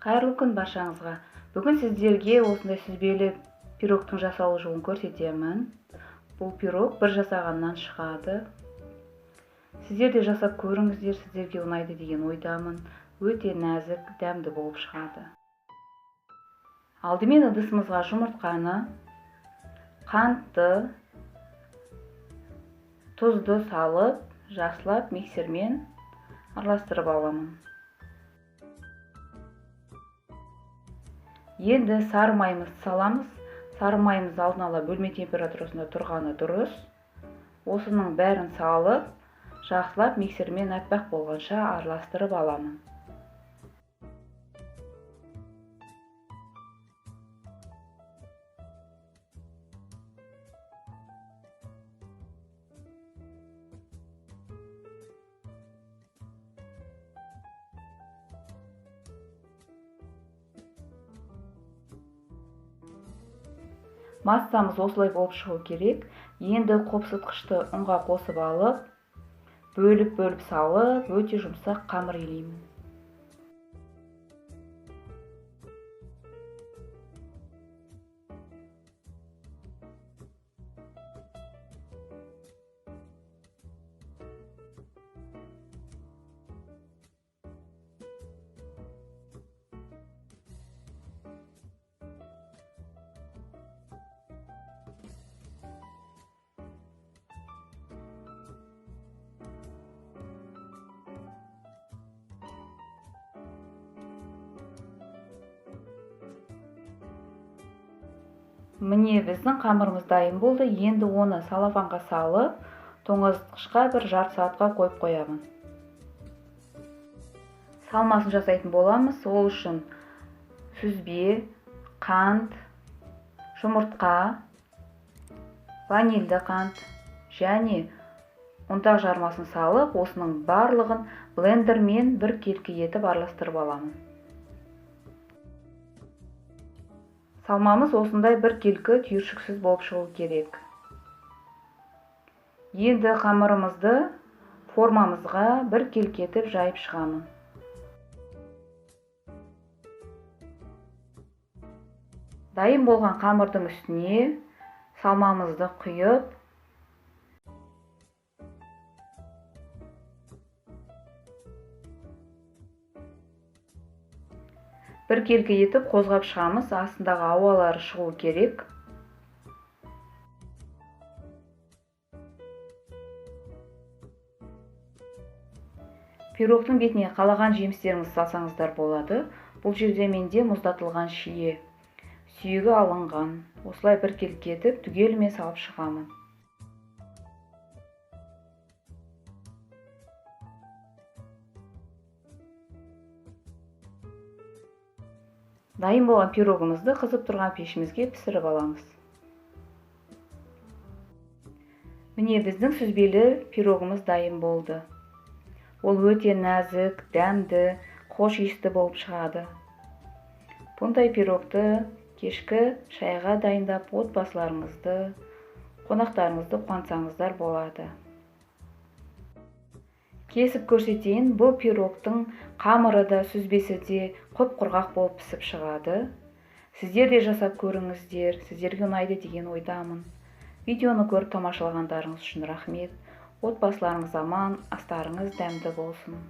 Қайырлы күн баршаңызға. Бүгін сіздерге осындай сүзбелі пирогтың жасалу жолын көрсетемін. Бұл пирог бір жасағаннан шығады. Сіздер де жасап көріңіздер, сіздерге ұнайды деген ойдамын. Өте нәзік, дәмді болып шығады. Алдымен ыдысымызға жұмыртқаны, қантты, тұзды салып, жақсылап миксермен араластырып аламын. Енді сары майымызды саламыз. Сары майымыз алдын ала бөлме температурасында тұрғаны дұрыс. Осының бәрін салып, жақсылап миксермен аппақ болғанша араластырып аламын. Массамыз осылай болып шығу керек. Енді қопсытқышты ұнға қосып алып, бөліп-бөліп салып, өте жұмсақ қамыр илеймін. Міне біздің қамырымыз дайын болды. Енді оны салафанға салып, тоңазытқышқа бір жарты сағатқа қойып қоямын. Салмасын жасайтын боламыз. Ол үшін сүзбе, қант, жұмыртқа, ванильді қант және ұнтақ жармасын салып, осының барлығын блендермен бір келкі етіп араластырып аламын. Салмамыз осындай бір келкі түйіршіксіз болып шығу керек. Енді қамырымызды формамызға бір келкі етіп жайып шығамын. Дайын болған қамырдың үстіне салмамызды құйып, бір келкі етіп қозғап шығамыз. Астындағы ауалары шығу керек. Пирогтың бетіне қалаған жемістеріңізді салсаңыздар болады. Бұл жерде менде мұздатылған шие сүйегі алынған. Осылай бір келкі етіп түгелімен салып шығамын. Дайын болған пирогымызды қызып тұрған пешімізге пісіріп аламыз. Міне біздің сүзбелі пирогымыз дайын болды. Ол өте нәзік, дәмді, хош иісті болып шығады. Бұндай пирогты кешкі шайға дайындап, отбасыларыңызды, қонақтарыңызды қуантсаңыздар болады. Кесіп көрсетейін, бұл пирогтың қамыры да, сүзбесі де құп-құрғақ болып пісіп шығады. Сіздер де жасап көріңіздер, сіздерге ұнайды деген ойдамын. Видеоны көріп тамашалағандарыңыз үшін рахмет. Отбасыларыңыз аман, астарыңыз дәмді болсын.